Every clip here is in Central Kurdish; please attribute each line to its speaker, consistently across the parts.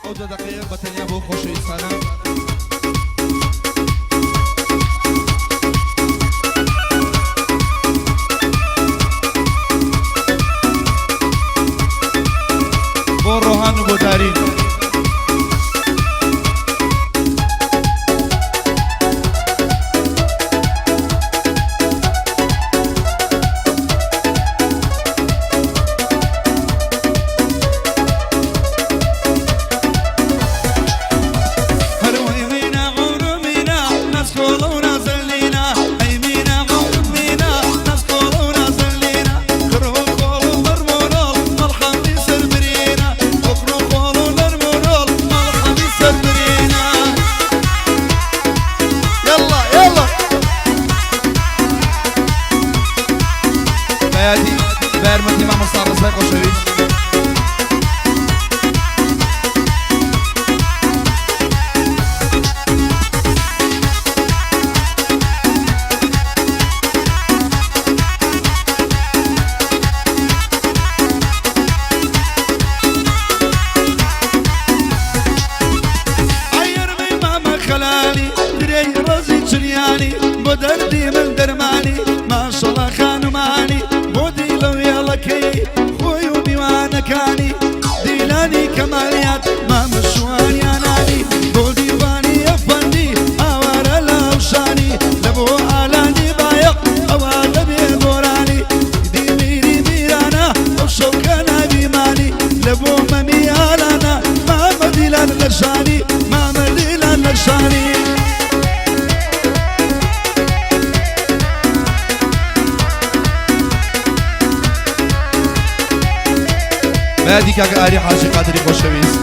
Speaker 1: ئەو دە دەقەیە بە تەنیا بۆ خۆشەویستانە. بۆ ڕۆهان و بۆ دارین.
Speaker 2: يلا يلا.
Speaker 1: بەیادی بە یارمەتی مامۆستا ڕەزای خۆشەویست.
Speaker 2: عەیرمەی مامە خەلالی درێی ڕەزی چریانی بۆ دەردی من دەرمانی ماشەڵا خانمانی بۆ دیلە و یاڵەکەی خۆی و میوانەکانی دیلانی کەمالیات مامە شوانیانانی بۆ دیوانی ئەفەندی ئاوارە لاوشانی لە بۆ ئالانی بایەق ئەوە دەبێ گۆرانی دیمیری میرانە ئەو شەوکە نابیمانی لە بۆ مەمی ئالانە مامە دیلان لە شانی مامە دیلان لە شانی.
Speaker 1: بەیادی کاکە ئاری حاجی قادری خۆشەویست.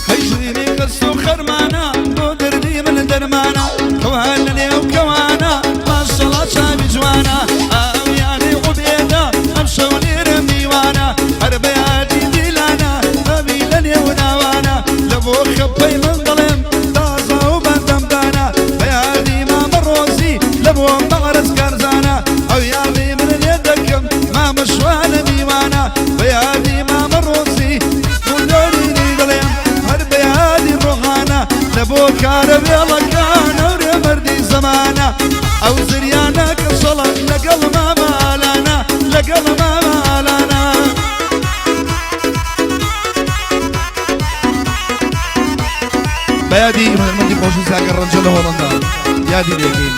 Speaker 2: هەی ژینی قرس و خەرمانە بۆ دەردی من دەرمانە کەوان لە نێو کەوانە ماشەڵا چاوی جوانە ئاویانی عوبێدە ئەم شەو لێرە میوانە هەر بە یادی دیلانە ئەوی لە نێو ناوانە لە بۆ خەپەی من دەڵێم تازە و بەندەم دانا بە یادی مامە ڕۆزی لە بۆ مەعرەز کارزانە ئەو یاڵی من لێ دەکەم مامە شوانە میوانە بە یادی مامە ڕۆزی گوڵدارینی دەڵێم هەر بە یادی ڕۆحانە لە بۆ کارە وێڵەکان ئەورێ مەردی زەمانە ئەو زریانە کە شەڵە لەگەڵ مامە ئالانە لەگەڵ مامە ئالانە.
Speaker 1: بە یادی هونەرمەندی خۆشەویست کاکە ڕەنجە لە هۆڵەندا یادی لێکەین.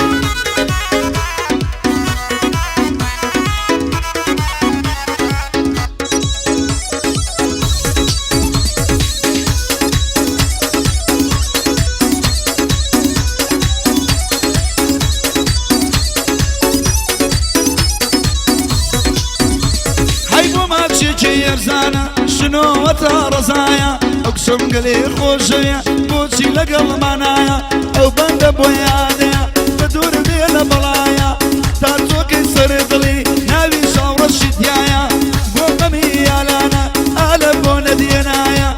Speaker 2: هەی بۆ ماچێکی ئەرزانە شنۆوە تا ڕەزایە ئەو کچم گەلێ خۆشەوێ بۆچی لەگەڵمانایە ئەو بەندە بۆ یادەیە بە دوور بێ لە بەڵایە تا تۆکەی سەر دڵی ناوی شاوڕەشی تایە بۆ مەمی یالانە ئالە بۆ نەدێنایە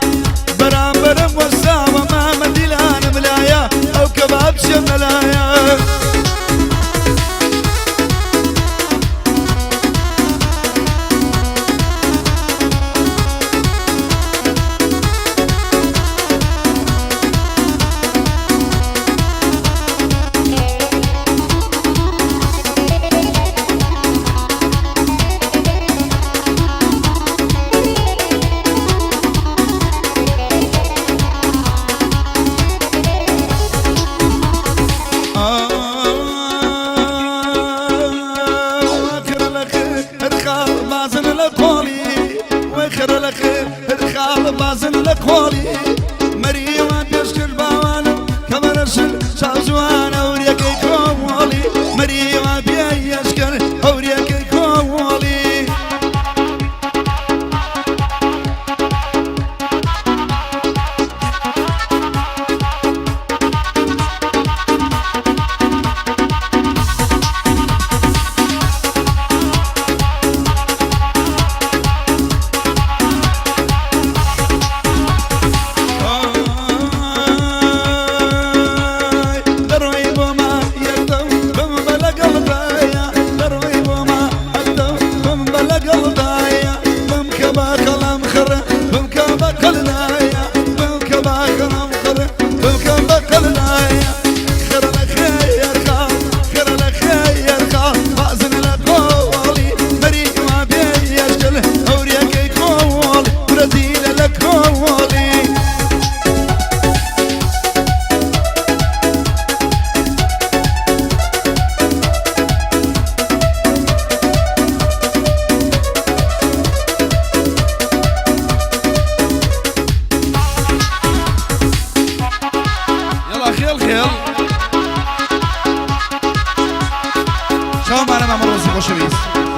Speaker 2: بەرامبەرم وەستاوە مامە دیلانم لایە ئەو کەباب چێ مەلایە.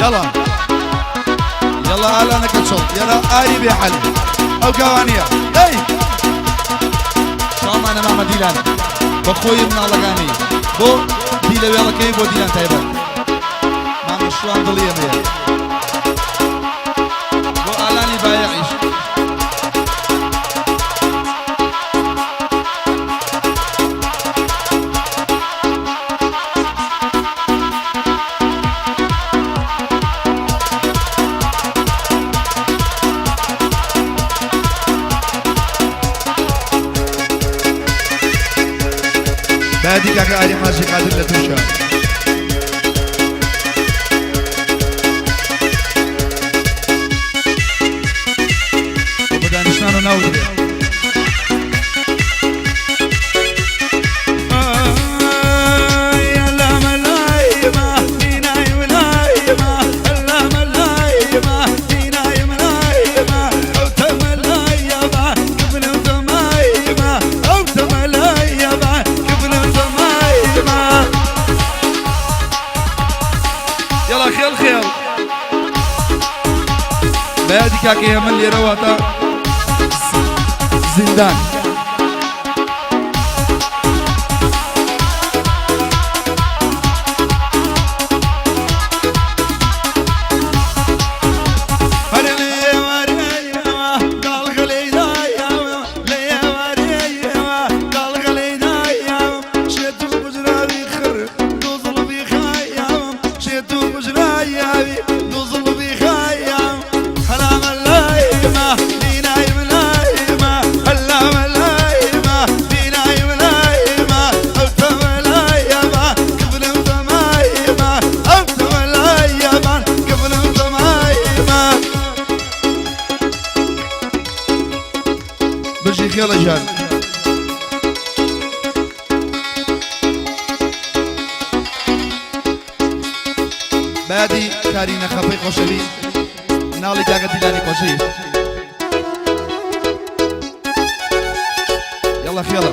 Speaker 1: یاڵا یاڵا ئالانەکە چۆڵ یاڵا ئاری بێ حەل ئەو گاوانیە ئەی چاومانە مامە دیلان بە خۆی مناڵەکانی بۆ دیلەوێڵەکەی بۆ دیلان تایبەت مامە شوان دڵی ئەمەیە بۆ ئالانی بایەعیش. بادی کاکە ئاری حاجی قادر لە تورکیا. بە دانیشتان و ناو درێ. یەڵا خێڵ خێڵ بە یادی کاکە هێمن لێرەوە تا زیندان. بژی خێڵە گیان. بادی کارینە خەفەی خۆشەوی مناڵی کاکە دیلانی خۆشەویست. یەڵا خێڵە.